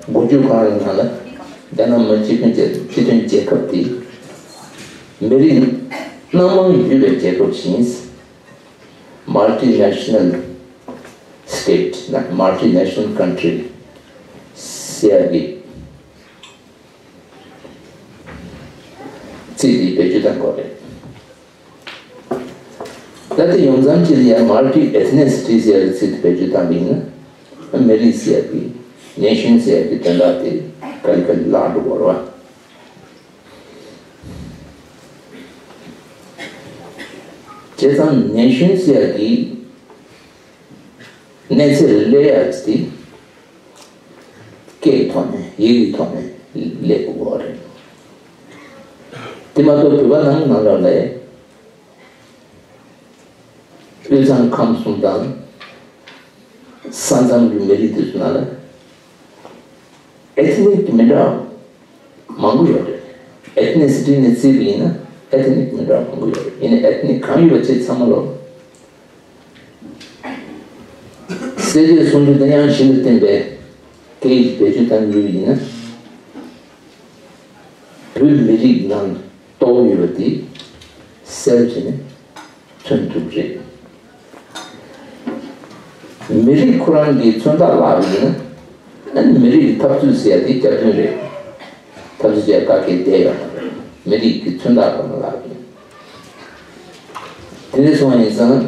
འགོ་བརྗོད་ཁང་གི་ནང་ལ་རྒྱ་ནག་མི་སྤྱི་མཐུན་རྒྱལ། སྤྱི་མཐུན་རྒྱལ་ཁབ་དེ་མི་རིགས་སྣ་མང་ཡོད་པའི་རྒྱལ་ཁབ་ཅིག་ཡིན། Multinational State ན། Multinational Country ཟེར་ཡག་གི་ཚིག་འདི་བེད་སྤྱོད་བཏང་དགོས་རེད། ད་ལྟ་ཡོང་མཚམས་ཅིག་ལ་ཡང་Multi Ethnicity ཟེར་ཡག་གི་ཚིག་དེ་བེད་སྤྱོད་བཏང་པ་ཡིན་ན། མི་རིགས་ཟེར་ཡག་གི། Nation ཟེར་ཡག་གི་དོན་དག་དེ་ག་ལེ་ག་ལེ་བརླག་འགྲོ་གི་རེད་པ། བྱས་ཙང་Nation ཟེར་ཡག་གི་གནས་ཚད་ལ་སླེབས་ཡག་དེ། སྐད་ཀྱི་ཐོག་ནས། ཡིག་གི་ཐོག་ནས་སླེབས་དགོས་པ་རེད། དེ་མ་གཏོགས་བོད་པ་ནང་ནང་ལོགས་ལ་དབུས་གཙང་ཁམས་གསུམ་དང་ས་མཚམས་ཀྱི་མི་རིགས་དེ་ཚོ་ནང་ལ་ethnic མི་འདྲ་མང་པོ་ཡོད་རེད། Ethnicity ནས་བརྩིས་པ་ཡིན་ན་ethnic མི་འདྲ་མང་པོ་ཡོད་རེད། ཡིན་ནའི་ethnic གང་ཡོད་པ་བྱས་ཚང་མ་ལོ། གསལ་བྱེད་སུམ་ཅུ་དང་ཡང་བཞི་ལ་བརྟེན་པའི་སྐད་ཡིག་བེད་སྤྱོད་བཏང་གི་ཡོད་པ་ཡིན་ན། བོད་མི་རིགས་ནང་གཏོགས་ཡོད་པ་དེ་གསལ་བྱས་ནས་མཚོན་ཐུབ་ཀྱི་རེད། མི་རིགས་ཁོ་རང་གི་མཚོན་རྟགས་བརླག་པ་ཡིན་ན། ཨ་ནི་མི་རིགས་ཀྱི་འཐབ་རྩོད་ཟེར་ཡ་དེ་རྒྱབ་མདུན་རེད། འཐབ་རྩོད་བྱེད་ཡ་ག་གེ་བསྡད་ཡོད་མ་རེད། མི་རིགས་ཀྱི་མཚོན་རྟགས་ཁོ་ན་བརླག་པ་ཡིན། དེ་འདྲ་སོང་བ་ཡིན་ཙང་།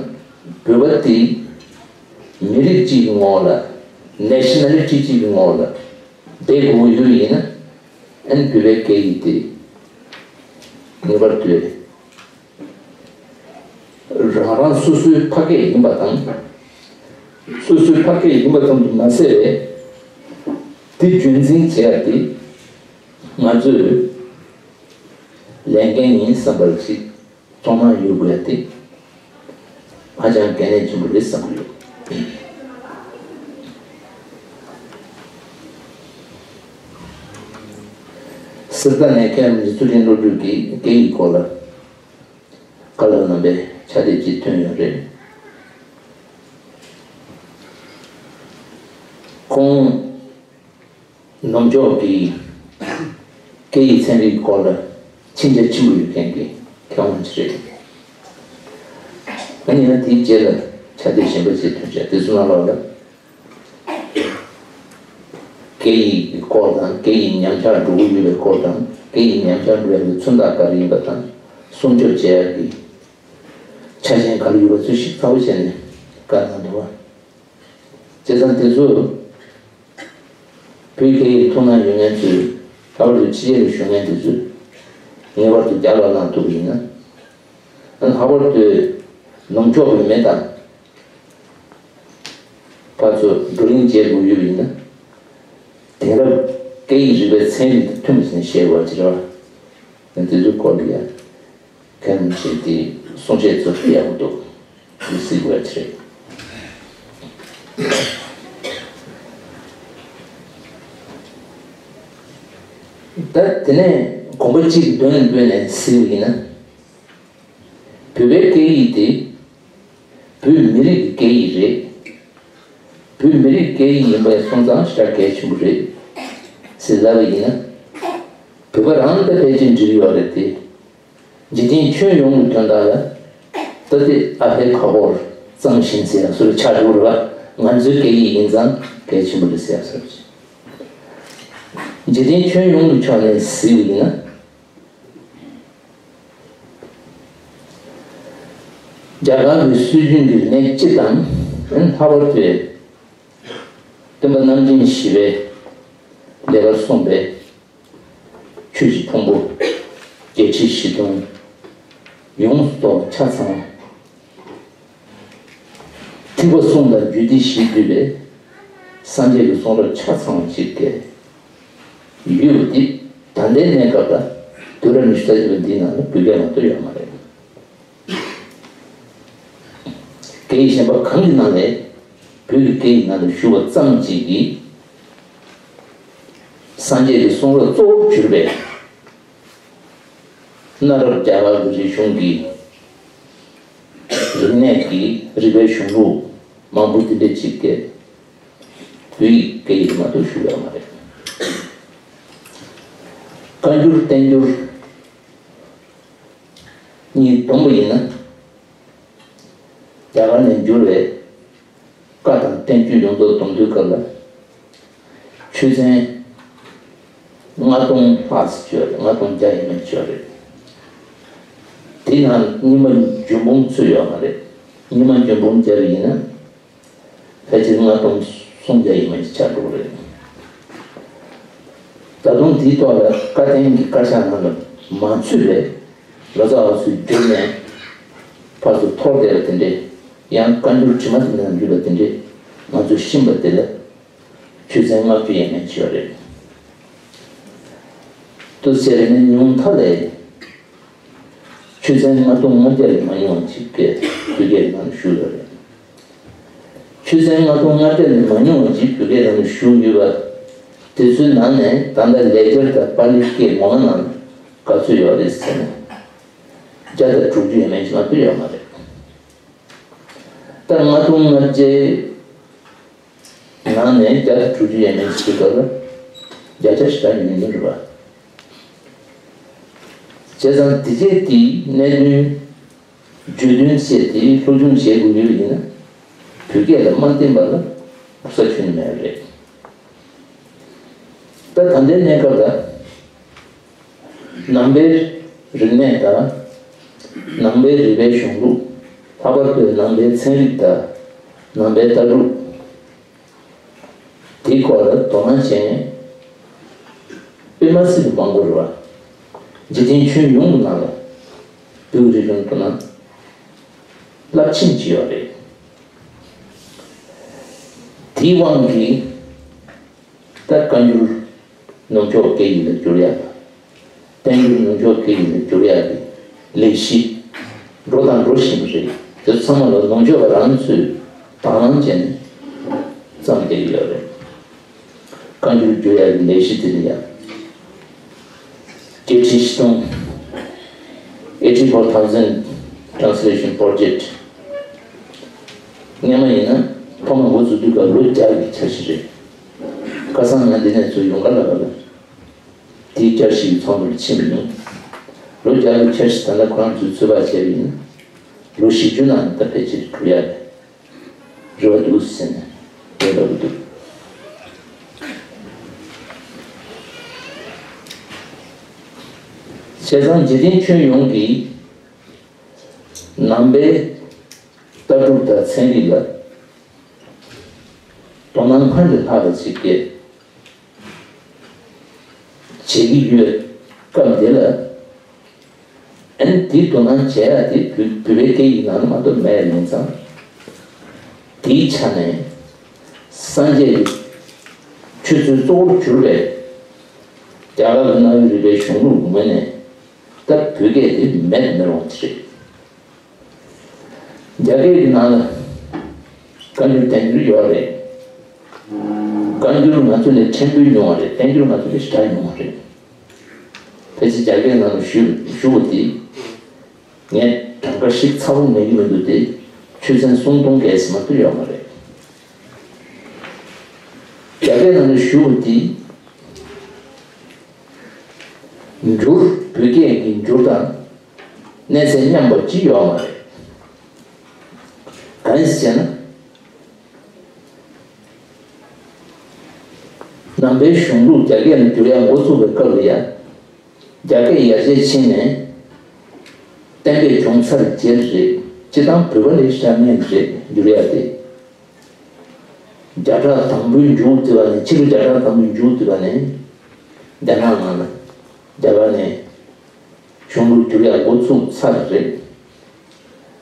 བོད་པ་དེ་མི་རིགས་གཅིག་གི་ངོ་བོ་ལ། Nationality གཅིག་གི་ངོ་བོ་ལ་བསྡད་དགོས་ཀྱི་ཡོད་པ་ཡིན་ན། ཨ་ནི་བོད་པའི་སྐད་ཡིག་དེ་ངེས་པར་དུ་རང་རང་སོ་སོའི་ཕ་སྐད་ཡིན་པ་དང་། སོ་སོའི་ཕ་སྐད་ཡིན་པ་ཙམ་དུ་མ་ཟད་པའི་དེ་རྒྱུན་འཛིན་བྱེད་ཡ་དེ་ང་ཚོས་ལས་འགན་ཡིན་བསམ་པ་ཞིག་ཚང་མ་ཡོད་དགོས་ཡ་དེ་ཧ་ཅང་གལ་གནད་ཆེན་པོ་རེད་བསམ་གྱི་ཡོད། གསེར་རྟ་ནས་མཁན་རིག་འཛིན་བློ་གྲོས་ཀྱིས་སྐད་ཡིག་སྐོར་ལ་བཀའ་སློབ་གནང་བའི་ ཆ་དེ་ཅིག་ཐོན་ཡོད་རེད། ཁོང་ནུབ་ཕྱོགས་ཀྱི་སྐད་ཡིག་ཚན་རིག་སྐོར་ལ་མཁྱེན་རྒྱ་ཆེན་པོ་ཡོད་མཁན་གྱི་མཁས་དབང་ཅིག་རེད། ཨ་ནི་ཡང་དེའི་རྗེས་ལ་ཆ་དེ་གཞན་པ་ཅིག་ཐོན་བྱས། དེ་ཚོ་ནང་ལོགས་ལ། སྐད་ཡིག་གི་སྐོར་དང་། སྐད་ཡིག་ཉམས་ཆག་འགྲོ་གི་ཡོད་པའི་སྐོར་དང་། སྐད་ཡིག་ཉམས་ཆག་འགྲོ་ཡག་གི་མཚོན་རྟགས་ག་རེ་ཡིན་པ་དང་། སྲུང་སྐྱོབ་བྱེད་ཡག་གི་ཆ་རྐྱེན་ག་རེ་ཡོད་པ་ཚོ་ཞིབ་ཚགས་པོ་བྱས་ནས་བཀའ་གནང་འདུག་བ། བྱས་ཙང་དེ་ཚོ་བོད་སྐད་ཡིག་ཐུགས་སྣང་ཡོད་མཁན་ཚོས། ལྷག་པར་དུ་ཕྱི་རྒྱལ་ལ་བཞུགས་མཁན་དེ་ཚོས་ངེས་པར་དུ་རྒྱབ་ལ་བླངས་ཐུབ་པ་ཡིན་ན། ལྷག་པར་དུ་ནུབ་ཕྱོགས་པའི་མི་དང་། ཕར་ཚུར་བགྲོ་གླེང་བྱེད་དགོས་ཡོད་པ་ཡིན་ན། དེང་རབས་སྐད་ཡིག་རིག་པའི་ཚན་རིག་དང་མཐུན་པ་ཞིག་བཤད་དགོས་པ་ཅིག་རེད་བ། ཡང་དེ་ཚོའི་སྐོར་ལ་ཡང་མཁན་ཞིག་དེས་གསུང་བཤད་ཚོ་ཕུལ་ཡག་པོ་འདུག། འདི་གཟིགས་དགོས་པ་ཅིག་རེད། ད་དེ་ནས་དགོངས་པ་གཅིག་མདུན་ལ་འབུལ་ནས་གཟིགས་པ་ཡིན་ན། བོད་པའི་སྐད་ཡིག་དེ་བོད་མི་རིགས་ཀྱི་སྐད་ཡིག་རེད། བོད་མི་རིགས་སྐད་ཡིག་ཡིན་པ་སོང་ཙང་ཞེ་དྲག་གལ་ཆེན་པོ་རེད་ཟེར་ལབ་པ་ཡིན་ན། བོད་པ་རང་ད་ཕལ་ཆེར་འགྲིག་ཡོད་རེད་དེ། འཇིག་རྟེན་ཁྱོན་ཡོངས་ཀྱི་དོན་དག་ལ་ད་དེ་ཨ་ཕའི་ཁ་ཕོར་གཙང་ཞིང་ཟེར་ཡག་བཟོ་འདྲ་ཆགས་འགྲོ་རེད་བ། ང་ཚོའི་སྐད་ཡིག་ཡིན་ཙང་གལ་ཆེན་པོ་རེད་ཟེར་ཡག་བཟོ་འདྲ། འཇིག་རྟེན་ཁྱོན་ཡོངས་ཀྱི་ཕྱོགས་ནས་གཟིགས་པ་ཡིན་ན། རྒྱ་གར་གྱི་སྲོལ་རྒྱུན་གྱི་ལས་སྤྱི་དང་། ལྷག་པར་དུ་སྟོན་པ་རྣམ་འདྲེན་བཞི་པའི་ལས་ཀར་གསུངས་པའི་ཆོས་ཀྱི་ཕུང་པོ་བརྒྱད་ཁྲི་བཞི་སྟོང་ཡོངས་སུ་རྫོགས་ཆ་ཚང་བ། ཐེག་པ་གསུམ་དང་རྒྱུད་སྡེ་བཞི་འདུས་པའི་སངས་རྒྱས་ཀྱི་གསུང་རབ་ཆ་ཚང་བ་ཅིག་གི་ཡོད་པ་འདི། ད་ལྟའི་གནས་སྐབས་ལ་དུས་རབས་ཉི་ཤུ་རྩ་གཅིག་པ་འདིའི་ནང་ལ་བོད་སྐད་མ་གཏོགས་ཡོད་མ་རེད། སྐད་ཡིག་གཞན་པ་གང་གི་ནང་ནས་བོད་ཀྱི་སྐད་ཡིག་ནང་དུ་ཞུགས་པ་ཙམ་གཅིག་གིས། སངས་རྒྱས་ཀྱི་གསུང་རབ་གཙོ་བོར་གྱུར་པའི་གནའ་རབས་རྒྱ་གར་གྱི་རིག་གཞུང་གི་རིག་གནས་ཀྱི་རིག་པའི་གཞུང་ལུགས་མང་པོ་དེ་འདྲ་ཅིག་གིས་བོད་ཡིག་སྐད་ཡིག་མ་གཏོགས་ཞུགས་ཡོད་མ་རེད། བཀའ་འགྱུར་བསྟན་འགྱུར་གཉིས་བསྡོམས་པ་ཡིན་ན། རྒྱ་གར་ནས་འབྱོར་བའི་བཀའ་དང་བསྟན་བཅོས་ཡོངས་རྫོགས་བསྡོམས་དུས་སྐབས་ལ། ཆོས་ཚན་ལྔ་སྟོང་ལྷག་ཙམ་ཅིག་ཡོད་རེད། ལྔ་སྟོང་བརྒྱ་ཡས་མས་ཅིག་ཡོད་རེད། དེའི་ནང་རྙིང་མ་འབྱུང་འབུམ་ཚུད་ཡོད་མ་རེད། རྙིང་མ་འབྱུང་འབུམ་བརྒྱབ་པ་ཡིན་ན། ཕལ་ཆེར་ལྔ་སྟོང་སུམ་བརྒྱ་ཡས་མས་ཅིག་ཆགས་འགྲོ་གི་རེད། ད་དུང་དེའི་ཐོག་ལ་བཀའ་བསྟན་གྱི་དཀར་ཆག་ནང་ལ་མ་ཚུད་པའི་ལོ་ཙཱ་བ་ཚོས་བསྒྱུར་ནས་ཕར་ཚུར་འཐོར་བསྡད་པ་དེ་འདྲས། ཡང་བཀའ་འགྱུར་དྲི་མ་དེ་འདྲ་ཡོད་པ་དེ་འདྲས་ང་ཚོས་ཤེས་པ་དེ་ལ་ཆོས་ཚན་ལྔ་བཅུ་ཡས་མས་ཅིག་ཡོད་རེད། དུ་ཟེར་ནས་ཉུང་མཐའ་ལས། ཆོས་ཚན་ལྔ་སྟོང་ལྔ་བརྒྱ་ལས་མ་ཉུང་བ་ཅིག་གིས་བོད་སྐད་ནང་ཞུགས་ཡོད་རེད། ཆོས་ཚན་ལྔ་སྟོང་ལྔ་བརྒྱ་ལས་མ་ཉུང་བ་ཅིག་བོད་སྐད་ནང་ཞུགས་ཡོད་པ། དེ་ཚོའི་ནང་ནས་ད་ལྟ་ལེགས་སྦྱར་དང་པཱ་ལིའི་སྐད་ངོ་མ་ནང་ག་ཚོད་ཡོད་རེད་ཟེར་ན། བརྒྱ་དང་དྲུག་ཅུ་ཡས་མས་ཅིག་མ་གཏོགས་ཡོད་མ་རེད། ད་ལྔ་སྟོང་ལྔ་བརྒྱའི་ནང་ནས་བརྒྱ་དང་དྲུག་ཅུ་ཡས་མས་ཅིག་གི་སྐབས་ལ་བརྒྱ་ཆ་ཞེ་དྲག་ཡོད་མི་འདུག་རེད་པ། བྱས་ཙང་དེ་རྗེས་དེའི་གནད་དོན་བརྗོད་དོན་བཤད་དེ་སློབ་སྦྱོང་བྱེད་དགོས་ཡོད་པ་ཡིན་ན། བོད་སྐད་ལ་མ་བརྟེན་པ་ལ་ས་ཁྱོན་ནས་མེད་པ་རེད། ད་ད་ལྟའི་གནས་སྐབས་ལ། ནང་པའི་རིག་གནས་དང་། ནང་པའི་རིག་པའི་གཞུང་ལུགས། ལྷག་པར་དུ་ནང་པའི་ཚན་རིག་དང་། ནང་པའི་ལྟ་གྲུབ། དེའི་སྐོར་ལ་དོ་སྣང་བྱེད་མཁན་དཔེ་མ་སྲིད་པའི་མང་པོ་རེད་པ། འཇིག་རྟེན་ཁྱོན་ཡོངས་ཀྱི་ནང་ལ་བོད་ཀྱི་རིག་གཞུང་དོ་སྣང་རླབས་ཆེན་ཅིག་ཡོད་རེད། དེའི་དབང་གིས། ད་བཀའ་འགྱུར་ནུབ་ཕྱོགས་སྐད་ཡིག་ལ་བསྒྱུར་ཡག་དང་། བསྟན་འགྱུར་ནུབ་ཕྱོགས་སྐད་ཡིག་ལ་བསྒྱུར་ཡག་གི་ལས་གཞི་འགྲོ་དང་འགྲོ་བཞིན་པ་རེད། དེ་ཚང་མ་ལ་ནུབ་ཕྱོགས་པ་རང་ཚོས་དང་བླངས་བྱས་ནས་བརྩམས་བསྡད་ཀྱི་ཡོད་རེད། བཀའ་འགྱུར་བསྒྱུར་ཡག་གི་ལས་གཞི་དེ་ལ་ཡང་བརྒྱད་ཁྲི་བཞི་སྟོང་། eighty four thousand Translation Project། སྔོན་མ་ཡིན་ན་ཐོག་མ་འགོ་བཙུགས་དུས་སྐབས་ལོ་བརྒྱ་གི་འཆར་གཞི་རེད། ཁ་སང་ང་འདི་ནས་ཚུར་ཡོང་ག་ལ་བ་ལ། དེའི་བསྐྱར་ཞིབ་ཀྱི་ཚོགས་འདུ་ལ་ཕྱིན་མི་ཡོང་། ལོ་བརྒྱ་གི་འཆར་གཞི་ད་ལྟ་ཁོ་རང་ཚོས་ཚོད་དཔག་བྱས་པ་ཡིན་ན། ལོ་བཞི་བཅུ་ནང་ད་ཕལ་ཆེར་གྲུབ་ཡ་རེད། རེ་བ་འདུག་ཟེར་ནས་ཡོད་ལབ་འདུག། བྱས་ཙང་འཇིག་རྟེན་ཁྱོན་ཡོངས་ཀྱི་ནང་པའི་ལྟ་གྲུབ་དང་ཚན་རིག་ལ་དོ་སྣང་སྔར་ལས་ལྷག་པ་ཅིག་བྱེད་ཀྱི་ཡོད་སྐབས་འདི་ལ། ཨན་དེའི་དོ་སྣང་བྱེད་ཡ་དེ་བོད་བོད་པའི་སྐད་ཡིག་ནང་ལ་མ་གཏོགས་མེད་ཡིན་ཙང་། དེའི་ཆ་ནས་སངས་རྒྱས་ཀྱི་ཆོས་ཚུལ་གཙོ་བོར་གྱུར་པའི་རྒྱ་གར་གྱི་གནའ་བོའི་རིག་པའི་གཞུང་ལུགས་ངོས་ནས་ད་བོད་སྐད་དེ་མེད་མི་རུང་དེ་རེད། རྒྱ་སྐད་ཀྱི་ནང་ལ་བཀའ་འགྱུར་བསྟན་འགྱུར་ཡོད་རེད། བཀའ་འགྱུར་ང་ཚོ་ལས་ཕྲན་བུ་ཉུང་བ་རེད། བསྟན་འགྱུར་ང་ཚོ་ལས་ཞེ་དྲག་ཉུང་བ་རེད། ཕལ་ཆེར་རྒྱ་སྐད་ནང་ལ་ཞུ་ཞུ་བ་དེ་ངས་གྲངས་ཀ་ཞིབ་ཚ་པོ་མེད་ཀྱི་མི་འདུག་སྟེ། ཆོས་ཚན་སུམ་སྟོང་བརྒལ་ཙམ་མ་གཏོགས་ཡོད་མ་རེད། རྒྱ་སྐད་ནང་ལ་ཞུ་བ་དེ་འགྱུར་བོད་སྐད་ཀྱི་འགྱུར་དང་གནས་ཚད་མཉམ་པ་ཅིག་ཡོད་མ་རེད། གང་ཡིན་ཟེར་ན། ནང་པའི་གཞུང་ལུགས་རྒྱ་སྐད་ལ་བསྒྱུར་ཡག་འགོ་བཙུགས་པའི་སྐབས་ལ་ཡང་རྒྱ་སྐད་ཡར་རྒྱས་ཕྱིན་ནས་གཏན་འབེབས་བྱུང་ཚར་རྗེས་རེད། སྤྱིར་བཏང་བོད་པ་ལས་ཤར་ནས་རེད་བསྒྱུར་ཡག་དེ། བརྒྱ་ཕྲག་དང་པོའི་མཇུག་དེ་བ་ནས་ཕྱི་ལོ་བརྒྱ་ཕྲག་དང་པོའི་མཇུག་དེ་བ་ནས་རྒྱ་ནག་ནང་ལ་རྒྱ་གར་ནས་གཞུང་ལུགས་བསྒྱུར་ཡག་འགོ་ཚུགས་ཚར་རེད།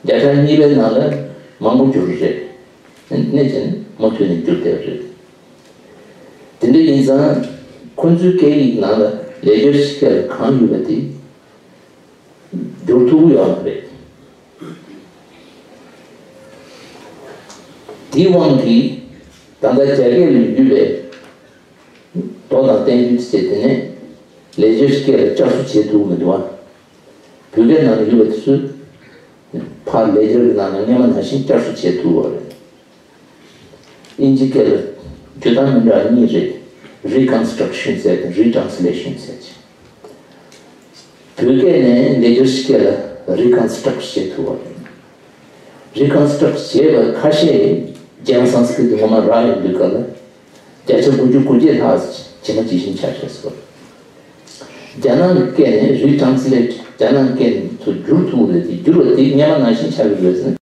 བརྒྱ་ཕྲག་གཉིས་པའི་ནང་ལ་མང་པོ་བསྒྱུར་རེད། གནས་ཚུལ་མུ་མཐུད་ནས་བསྒྱུར་བསྡད་རེད། དེ་འདྲ་ཡིན་ཙང་ཁོ་ཚོའི་སྐད་ཡིག་ནང་ལ་ལེགས་སྦྱར་སྐད་ལ་གང་ཡོད་པ་དེ་བསྒྱུར་ཐུབ་ཀྱི་ཡོད་མ་རེད། དེའི་དབང་གིས་ད་ལྟ་རྒྱ་སྐད་ལ་ཡོད་པའི་མདོ་དང་བསྟན་བཅོས་བཅས་དེ་ནས་ལེགས་སྦྱར་སྐད་ལ་བསྐྱར་གསོ་བྱེད་ཐུབ་ཀྱི་མི་འདུག་བ། བོད་སྐད་ནང་ལ་ཡོད་པ་དེ་ཚོ་ཕར་ལེགས་སྦྱར་གྱི་ནང་ལ་སྔོན་མ་ནང་བཞིན་བསྐྱར་གསོ་བྱེད་ཐུབ་པ་རེད། དབྱིན་ཇི་སྐད་ལ་བརྗོད་སྟངས་མི་འདྲ་བ་གཉིས་རེད། Reconstruction ཟེར་དང་Retransmission ཟེར་གྱི། བོད་སྐད་ནས་ལེགས་སྦྱར་སྐད་ལ་Reconstruct བྱེད་ཐུབ་པ་རེད། Reconstruct བྱས་པ་ཁ་ཤས་རྒྱལ་བ་སཾ་སྐྲྀ་ཏ་ངོ་མ་རག་ཡོང་དུས་སྐབས་ལ་བརྒྱ་ཆ་དགུ་བཅུ་གོ་བརྒྱད་ལྷག་ཇི་མ་ཇི་བཞིན་ཆགས་བཞག་སོང་། རྒྱ་ནག་གི་སྐད་ནས་Retranslate རྒྱ་ནག་སྐད་དུ་བསྒྱུར་ཐུབ་རེད་དེ་བསྒྱུར་བ་དེ་སྔོན་མ་ནང་བཞིན་ཆགས་ཀྱི་རེད་ཟེར་ན་